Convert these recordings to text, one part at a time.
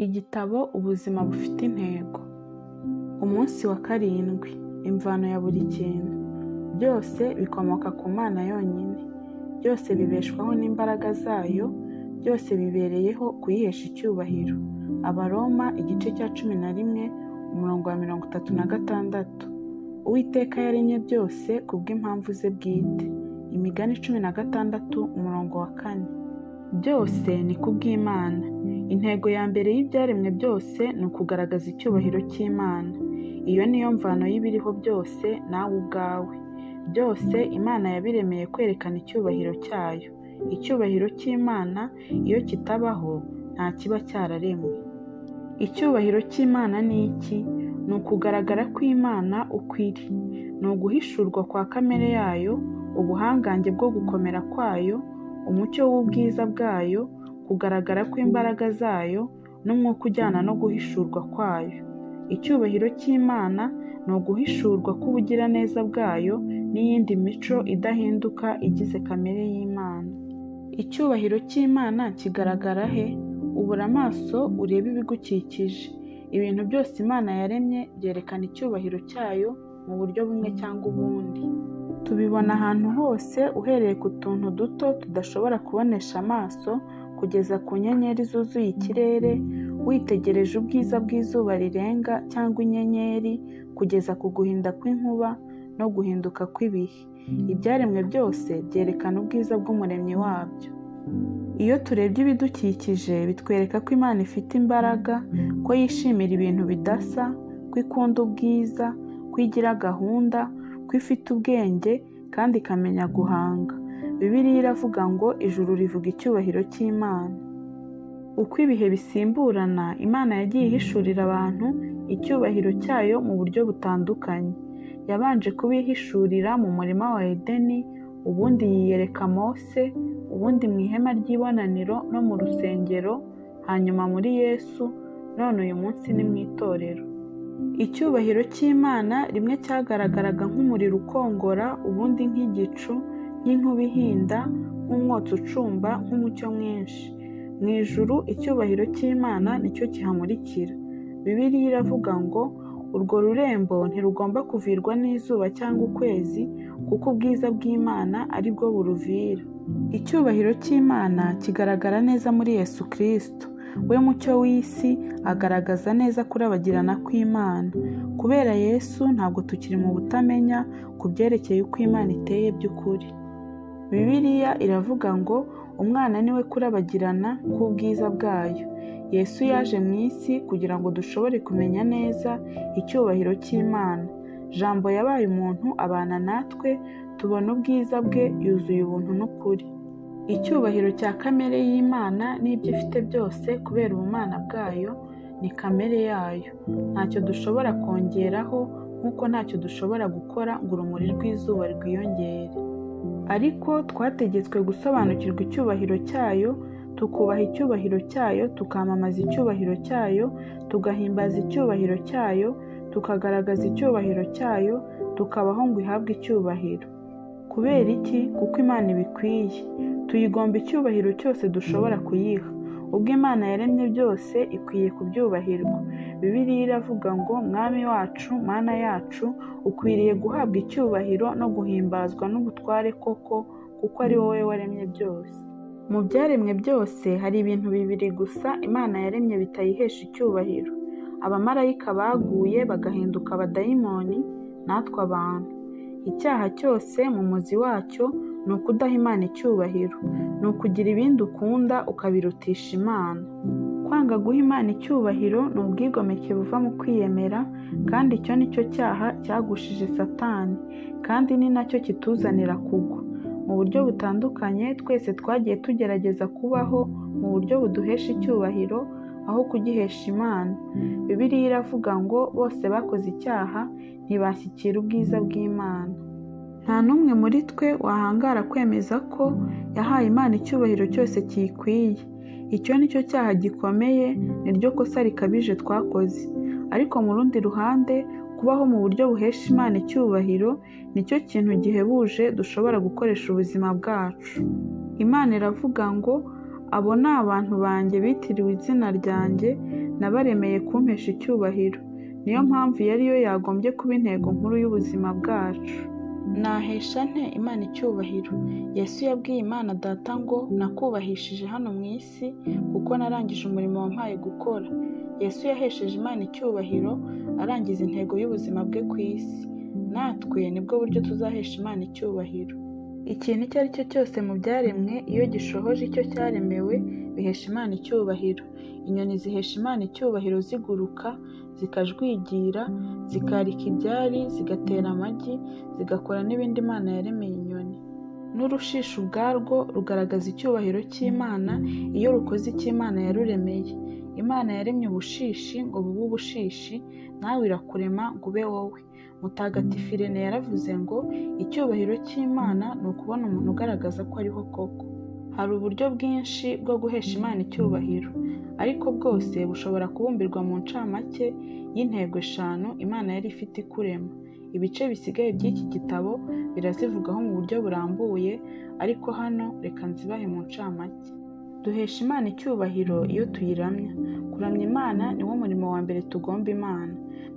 Igitabo Ubuzima bufite intego. Umunsi wa karindwi. Imvano ya buri kintu. Byose bikomoka ku Mana yonyine. Byose bibeshwaho n'imbaraga zayo, byose bibereyeho kuyihesha icyubahiro. Abaroma igice cya 11, umurongo wa 36. Uwiteka yaremye byose kubw'impamvu ze bwite. Imigani 16, umurongo wa 4. Byose ni kubw'Imana. Intego ya mbere y'ibyaremwe byose ni ukugaragaza icyubahiro cy'Imana. Iyo niyo mvano y'ibiriho byose nawe ubwawe. Byose Imana yabiremeye kwerekana icyubahiro cyayo. Icyubahiro cy'Imana iyo kitabaho nta kiba cyararemwe. Icyubahiro cy'Imana ni iki? Ni ukugaragara kw'Imana uko iri. Ni uguhishurwa kwa kamere yayo, ubuhangange bwo gukomera kwayo, umucyo w'ubwiza bwayo, kugaragara kw'imbaraga zayo, n'umwuka ujyana no guhishurwa kwayo. Icyubahiro cy'Imana ni uguhishurwa k'ubugiraneza bwayo n'iyindi mico idahinduka igize kamere y'Imana. Icyubahiro cy'Imana kigaragara he? Ubura amaso urebe ibigukikije. Ibintu byose Imana yaremye byerekana icyubahiro cyayo mu buryo bumwe cyangwa ubundi. Tubibona ahantu hose uhereye ku tuntu duto tudashobora kubonesha amaso kugeza ku nyenyeri zuzuye ikirere, witegereje ubwiza bw'izuba rirenga cyangwa inyenyeri, kugeza ku guhinda kw'inkuba no guhinduka kw'ibihe. Ibyaremwe byose byerekana ubwiza bw'Umuremyi wabyo. Iyo turebye ibidukikije bitwereka ko Imana ifite imbaraga, ko yishimira ibintu bidasa, ko ikunda ubwiza, ko igira gahunda, ko ifite ubwenge kandi ikamenya guhanga. Bibiliya iravuga ngo ijuru rivuga icyubahiro cy'Imana. Uko ibihe bisimburana, Imana yagiye ihishurira abantu icyubahiro cyayo mu buryo butandukanye. Yabanje kubihishurira mu murima wa Edeni, ubundi yiyereka Mose, ubundi mu ihema ry'ibonaniro no mu rusengero, hanyuma muri Yesu, none uyu munsi ni mu itorero. Icyubahiro cy'Imana rimwe cyagaragaraga nk'umuriro ukongora, ubundi nk'igicu, nk'inkuba ihinda, nk'umwotsi ucumba, nk'umucyo mwinshi. Mu ijuru icyubahiro cy'Imana nicyo kihamurikira. Bibiliya iravuga ngo urwo rurembo ntirugomba kuvirwa n'izuba cyangwa ukwezi, kuko ubwiza bw'Imana ari bwo buruvira. Icyubahiro cy'Imana kigaragara neza muri Yesu Kristo. We mucyo w'isi agaragaza neza kurabagirana kw'Imana. Kubera Yesu ntabwo tukiri mu butamenya ku byerekeye uko Imana iteye by'ukuri. Bibiliya iravuga ngo umwana ni we kurabagirana k'ubwiza bwayo. Yesu yaje mu isi kugira ngo dushobore kumenya neza icyubahiro cy'Imana. Jambo yabaye umuntu abana natwe, tubona ubwiza bwe yuzuye ubuntu n'ukuri. Icyubahiro cya kamere y'Imana n'ibyo ifite byose kubera ubumana bwayo ni kamere yayo. Ntacyo dushobora kongeraho nk'uko ntacyo dushobora gukora ngo urumuri rw'izuba rwiyongere. Ariko twategetswe gusobanukirwa icyubahiro cyayo, tukubaha icyubahiro cyayo, tukamamaza icyubahiro cyayo, tugahimbaza icyubahiro cyayo, tukagaragaza icyubahiro cyayo, tukabaho ngo ihabwe icyubahiro. Kubera iki? Kuko Imana ibikwiye. Tuyigomba icyubahiro cyose dushobora kuyiha. Ubwo Imana yaremye byose ikwiye kubyubahirwa. Bibiliya iravuga ngo Mwami wacu, Mana yacu, ukwiriye guhabwa icyubahiro no guhimbazwa n'ubutware koko, kuko ari wowe waremye byose. Mu byaremwe byose hari ibintu bibiri gusa Imana yaremye bitayihesha icyubahiro. Abamarayika baguye bagahinduka abadayimoni, natwe abantu. Icyaha cyose mu muzi wacyo ni ukudaha Imana icyubahiro, ni ukugira ibindi ukunda ukabirutisha Imana. Kwanga guha Imana icyubahiro ni ubwigomeke buva mu kwiyemera, kandi icyo ni cyo cyaha cyagushije Satani, kandi ni nacyo kituzanira kugwa. Mu buryo butandukanye twese twagiye tugerageza kubaho mu buryo buduhesha icyubahiro aho kugihesha Imana. Bibiliya iravuga ngo bose bakoze icyaha ntibashyikira ubwiza bw'Imana. Nta n'umwe muri twe wahangara kwemeza ko yahaye Imana icyubahiro cyose kiyikwiye. Icyo ni cyo cyaha gikomeye, niryo kosa rikabije twakoze. Ariko mu rundi ruhande, kubaho mu buryo buhesha Imana icyubahiro nicyo kintu gihebuje dushobora gukoresha ubuzima bwacu. Imana iravuga ngo abo ni abantu banjye bitiriwe izina ryanjye, Nabaremeye kumpesha icyubahiro. Niyo mpamvu iyi ariyo yagombye kuba intego nkuru y'ubuzima bwacu. Nahesha nte Imana icyubahiro? Yesu yabwiye Imana Data ngo nakubahishije hano mu isi kuko narangije umurimo wampaye gukora. Yesu yahesheje Imana icyubahiro arangiza intego y'ubuzima bwe ku isi. Natwe nibwo buryo tuzahesha Imana icyubahiro. Ikintu icyo ari cyo cyose mu byaremwe iyo gishohoje icyo cyaremewe bihesha Imana icyubahiro. Inyoni zihesha Imana icyubahiro ziguruka, zikajwigira, zikarika ibyari, zigatera amagi, zigakora n'ibindi Imana yaremeye inyoni. N'urushishi ubwarwo rugaragaza icyubahiro cy'Imana iyo rukoze icyo Imana yaruremeye. Imana yaremye ubushishi ngo bube ubushishi, nawe irakurema ngo ube wowe. Mutagatifu Irene yaravuze ngo icyubahiro cy'Imana ni ukubona umuntu ugaragaza ko ariho koko. Hari uburyo bwinshi bwo guhesha Imana icyubahiro, ariko bwose bushobora kubumbirwa mu ncamake y'intego 5 Imana yari ifite ikurema. Ibice bisigaye by'iki gitabo birazivugaho mu buryo burambuye, ariko hano reka nzibahe mu ncamake. Duhesha Imana icyubahiro iyo tuyiramya. Kuramya Imana niwo murimo wa mbere tugomba Imana.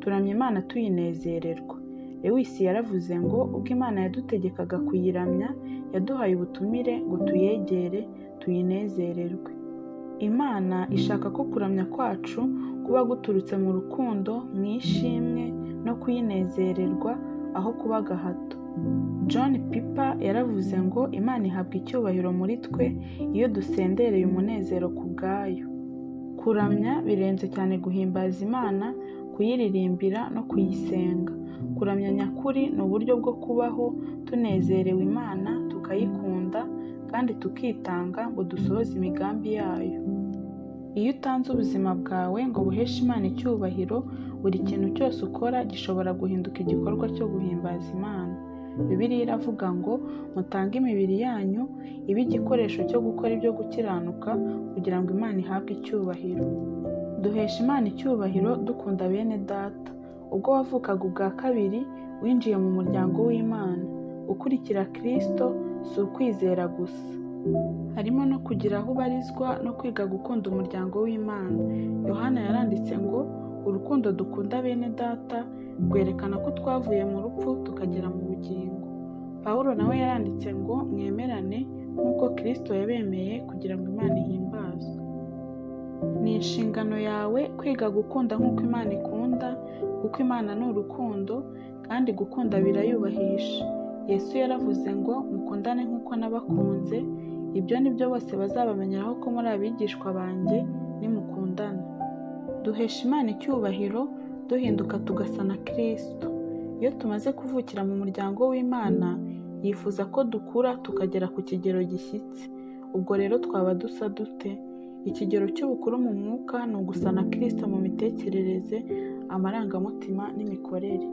Turamya Imana tuyinezererwa. Lewis yaravuze ngo ubwo Imana yadutegekaga kuyiramya, yaduhaye ubutumire ngo tuyegere, tuyinezererwe. Imana ishaka ko kuramya kwacu kuba guturutse mu rukundo, mu ishimwe no kuyinezererwa aho kuba agahato. John Piper yaravuze ngo Imana ihabwa icyubahiro muri twe iyo dusendereye umunezero ku bwayo. Kuramya birenze cyane guhimbaza Imana, kuyiririmbira no kuyisenga. Kuramya nyakuri ni uburyo bwo kubaho tunezerewe Imana, tukayikunda kandi tukitanga ngo dusohoze imigambi yayo. Iyo utanze ubuzima bwawe ngo buheshe Imana icyubahiro, buri kintu cyose ukora gishobora guhinduka igikorwa cyo guhimbaza Imana. Bibiliya iravuga ngo mutange imibiri yanyu ibe igikoresho cyo gukora ibyo gukiranuka kugira ngo Imana ihabwe icyubahiro. Duhesha Imana icyubahiro dukunda bene data. Ubwo wavukaga ubwa kabiri, winjiye mu muryango w'Imana. Gukurikira Kristo si ukwizera gusa, harimo no kugira aho ubarizwa no kwiga gukunda umuryango w'Imana. Yohana yaranditse ngo urukundo dukunda bene data rwerekana ko twavuye mu rupfu tukagera mu bugingo. Pawulo nawe yaranditse ngo mwemerane nk'uko Kristo yabemeye kugira ngo Imana ihimbazwe. Ni inshingano yawe kwiga gukunda nk'uko Imana ikunda, kuko Imana ni urukundo kandi gukunda birayubahisha. Yesu yaravuze ngo mukundane nk'uko nabakunze, ibyo ni byo bose bazabamenyeraho ko muri abigishwa banjye nimukundana. Duhesha Imana icyubahiro duhinduka tugasa na Kristo. Iyo tumaze kuvukira mu muryango w'Imana, yifuza ko dukura tukagera ku kigero gishyitse. Ubwo rero twaba dusa dute? Ikigero cy'ubukuru mu mwuka ni ugusa na Kristo mu mitekerereze, amarangamutima n'imikorere.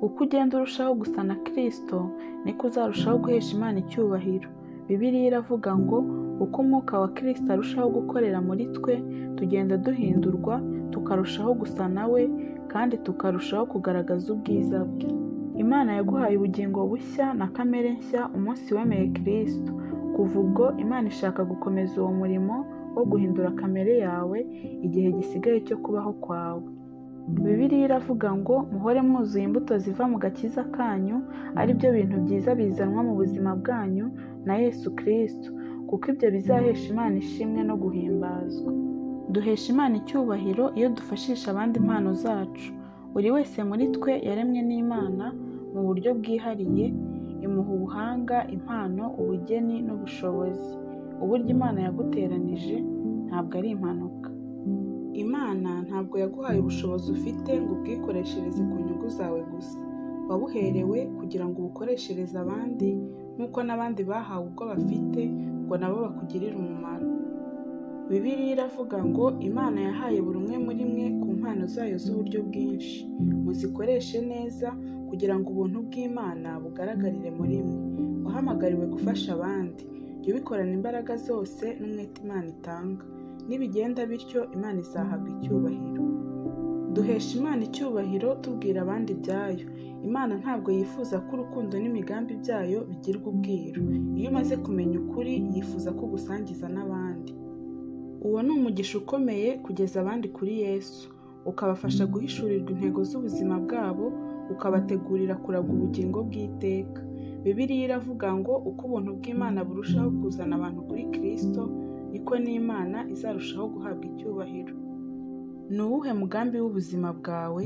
Uko ugenda urushaho gusa na Kristo, niko uzarushaho guhesha Imana icyubahiro. Bibiliya iravuga ngo uko umwuka wa Kristo arushaho gukorera muri twe, tugenda duhindurwa, tukarushaho gusa nawe kandi tukarushaho kugaragaza ubwiza bwe. Imana yaguhaye ubugingo bushya na kamere nshya umunsi wemeye Kristo. Kuva ubwo Imana ishaka gukomeza uwo murimo wo guhindura kamere yawe igihe gisigaye cyo kubaho kwawe. Bibiliya iravuga ngo muhore mwuzuye imbuto ziva mu gakiza kanyu, ari byo bintu byiza bizanwa mu buzima bwanyu na Yesu Kristo, kuko ibyo bizahesha Imana ishimwe no guhimbazwa. Duhesha Imana icyubahiro iyo dufashisha abandi impano zacu. Buri wese muri twe yaremwe n'Imana mu buryo bwihariye, imuha ubuhanga, impano, ubugeni n'ubushobozi. Uburyo Imana yaguteranije ntabwo ari impanuka. Imana ntabwo yaguhaye ubushobozi ufite ngo ubwikoreshereze ku nyungu zawe gusa. Wabuherewe kugira ngo ubukoreshereze abandi nk'uko n'abandi bahawe ubwo bafite ngo nabo bakugirire umumaro. Bibiliya iravuga ngo Imana yahaye buri umwe muri mwe ku mpano zayo z'uburyo bwinshi. Muzikoreshe neza kugira ngo ubuntu bw'Imana bugaragarire muri mwe. Wahamagariwe gufasha abandi. Jya ubikorana imbaraga zose n'umwete Imana itanga. Nibigenda bityo Imana izahabwa icyubahiro. Duhesha Imana icyubahiro tubwira abandi ibyayo. Imana ntabwo yifuza ko urukundo n'imigambi byayo bigirwa ubwiru. Iyo umaze kumenya ukuri, yifuza ko ugusangiza n'abandi. Uwo ni umugisha ukomeye kugeza abandi kuri Yesu, ukabafasha guhishurirwa intego z'ubuzima bwabo, ukabategurira kuragwa ubugingo bw'iteka. Bibiliya iravuga ngo uko ubuntu bw'Imana burushaho kuzana abantu kuri Kristo, niko n'Imana izarushaho guhabwa icyubahiro. Ni uwuhe mugambi w'ubuzima bwawe?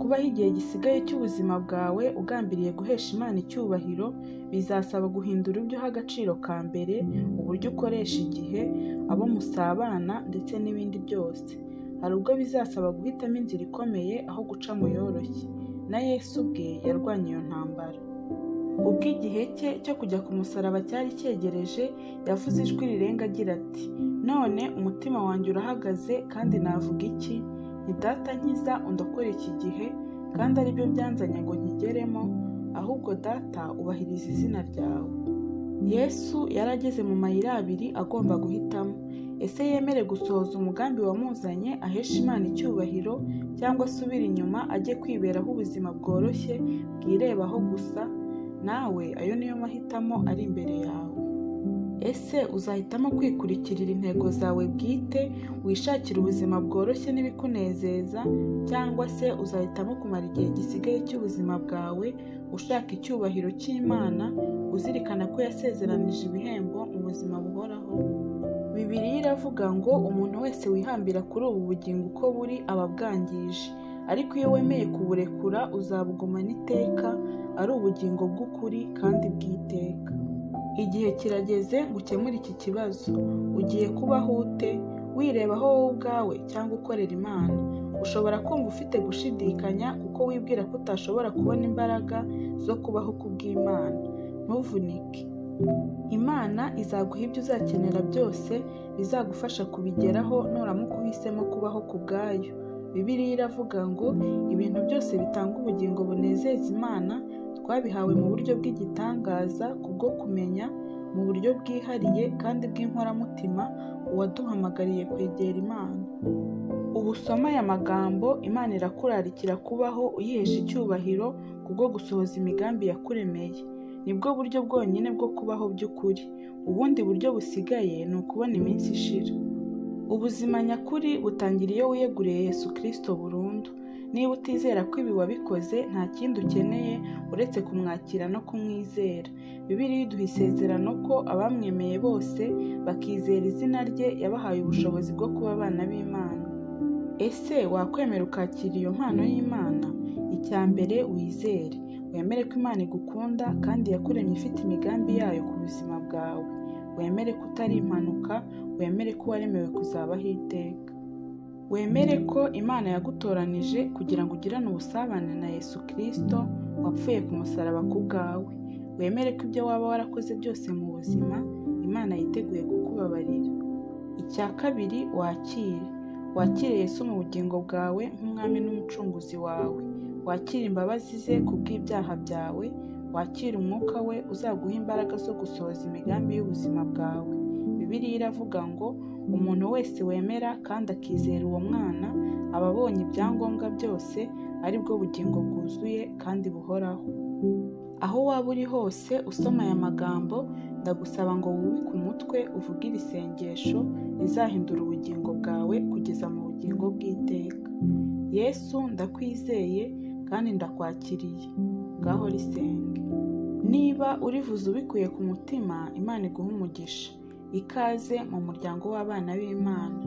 Kubaho igihe gisigaye cy'ubuzima bwawe ugambiriye guhesha Imana icyubahiro bizasaba guhindura ibyo uha agaciro ka mbere, uburyo ukoresha igihe, abo musabana ndetse n'ibindi byose. Hari ubwo bizasaba guhitamo inzira ikomeye aho guca mu yoroshye. Na Yesu ubwe yarwanye iyo ntambara. Ubwo igihe cye cyo kujya ku musaraba cyari cyegereje, yavuze ijwi rirenga agira ati: "None umutima wanjye urahagaze kandi navuga iki? Nti Data nkiza undokore iki gihe, kandi aribyo byanzanye ngo nkigeremo, ahubwo Data ubahiriza izina ryawe." Yesu yari ageze mu mayira abiri agomba guhitamo. Ese yemere gusohoza umugambi wamuzanye aheshe Imana icyubahiro, cyangwa asubire inyuma ajye kwiberaho ubuzima bworoshye bwirebaho gusa? Nawe ayo niyo mahitamo ari imbere yawe. Ese uzahitamo kwikurikirira intego zawe bwite, wishakire ubuzima bworoshye n'ibikunezeza, cyangwa se uzahitamo kumara igihe gisigaye cy'ubuzima bwawe ushaka icyubahiro cy'Imana, uzirikana ko yasezeranije ibihembo mu buzima buhoraho? Bibiliya iravuga ngo umuntu wese wihambira kuri ubu bugingo uko buri aba abwangije, ariko iyo wemeye kuburekura uzabugumana iteka, ari ubugingo bw'ukuri kandi bw'iteka. Igihe kirageze ngo ukemure iki kibazo. Ugiye kubaho ute? Wirebaho wowe ubwawe cyangwa ukorera Imana? Ushobora kumva ufite gushidikanya kuko wibwira ko utashobora kubona imbaraga zo kubaho kubw'Imana. Ntuvunike. Imana izaguha ibyo uzakenera byose bizagufasha kubigeraho nuramuka uhisemo kubaho ku bwayo. Bibiliya iravuga ngo ibintu byose bitanga ubugingo bunezeza Imana twabihawe mu buryo bw'igitangaza kubwo kumenya mu buryo bwihariye kandi bw'inkoramutima uwaduhamagariye kwegera Imana. Ubu usoma aya magambo, Imana irakurarikira kubaho uyihesha icyubahiro kubwo gusohoza imigambi yakuremeye. Nibwo buryo bwonyine bwo kubaho by'ukuri. Ubundi buryo busigaye ni ukubona iminsi ishira. Ubuzima nyakuri butangira iyo wiyeguriye Yesu Kristo burundu. Niba utizera ko ibi wabikoze, nta kindi ukeneye uretse kumwakira no kumwizera. Bibiliya iduha isezerano ko abamwemeye bose bakizera izina rye yabahaye ubushobozi bwo kuba abana b'Imana. Ese wakwemera ukakira iyo mpano y'Imana? Icya mbere wizere, wemere ko Imana igukunda kandi yakuremye ifite imigambi yayo ku buzima bwawe. Wemere ko utari impanuka, wemere ko waremewe kuzabaho iteka. Wemere ko Imana yagutoranije kugira ngo ugirane ubusabane na Yesu Kristo wapfuye ku musaraba ku bwawe. Wemere ko ibyo waba warakoze byose mu buzima, Imana yiteguye kukubabarira. Icya kabiri, wakire. Wakire Yesu mu bugingo bwawe nk'umwami n'umucunguzi wawe. Wakire imbabazi ze kubw'ibyaha byawe, wakire umwuka we uzaguha imbaraga zo gusohoza imigambi y'ubuzima bwawe. Bibiliya iravuga ngo umuntu wese wemera kandi akizera uwo mwana aba abonye ibyangombwa byose, aribwo bugingo bwuzuye kandi buhoraho. Aho waba uri hose usoma aya magambo, ndagusaba ngo wubike umutwe uvuge iri sengesho rizahindura ubugingo bwawe kugeza mu bugingo bw'iteka. Yesu, ndakwizeye kandi ndakwakiriye. Ngaho risenge. Niba urivuze ubikuye ku mutima, Imana iguhe umugisha. Ikaze mu muryango w'abana b'Imana.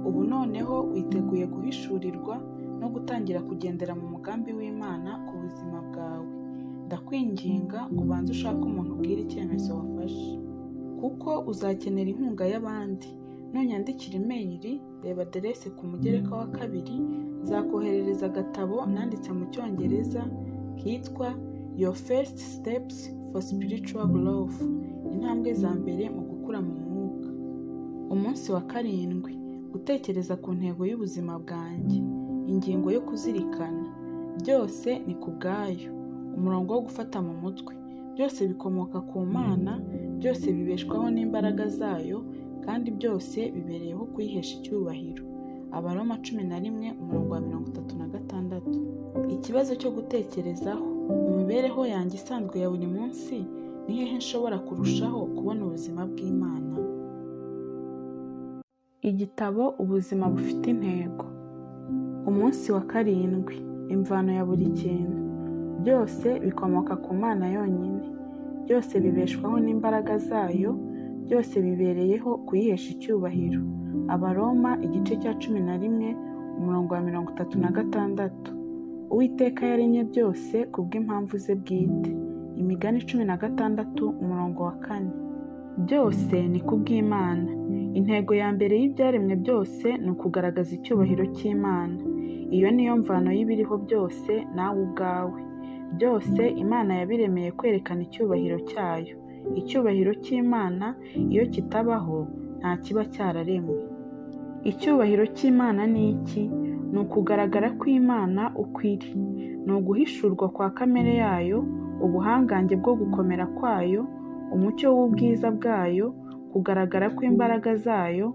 Ubu noneho witeguye guhishurirwa no gutangira kugendera mu mugambi w'Imana ku buzima bwawe. Ndakwinginga ngo ubanze ushake umuntu ubwira icyemezo wafashe, kuko uzakenera inkunga y'abandi. Nunyandikira imeyili, reba aderese ku mugereka wa 2, nzakoherereza agatabo nanditse mu Cyongereza kitwa Your First Steps for Spiritual Growth, intambwe za mbere mu gukura mu mwuka. Umunsi wa 7, gutekereza ku ntego y'ubuzima bwanjye. Ingingo yo kuzirikana. Byose ni ku bwayo. Umurongo wo gufata mu mutwe. Byose bikomoka ku Mana, byose bibeshwaho n'imbaraga zayo, kandi byose bibereyeho kuyihesha icyubahiro. Abaroma 11 umurongo wa 36. Ikibazo cyo gutekerezaho. Mu mibereho yanjye isanzwe ya buri munsi, ni hehe nshobora kurushaho kubona ubuzima bw'Imana? Igitabo Ubuzima bufite intego. Umunsi wa karindwi, imvano ya buri kintu. Byose bikomoka ku Mana yonyine. Byose bibeshwaho n'imbaraga zayo, byose bibereyeho kuyihesha icyubahiro. Abaroma igice cya 11, umurongo wa 36. Uwiteka yaremye byose kubw'impamvu ze bwite. Imigani 16, umurongo wa 4. Byose ni kubw'Imana. Intego ya mbere y'ibyaremwe byose ni ukugaragaza icyubahiro cy'Imana. Iyo niyo mvano y'ibiriho byose, nawe ubwawe. Byose Imana yabiremeye kwerekana icyubahiro cyayo. Icyubahiro cy'Imana iyo kitabaho, nta kiba cyararemwe. Icyubahiro cy'Imana ni iki? Ni ukugaragara kw'Imana uko iri. Ni uguhishurwa kwa kamere yayo, ubuhangange bwo gukomera kwayo, umucyo w'ubwiza bwayo, kugaragara kw'imbaraga zayo.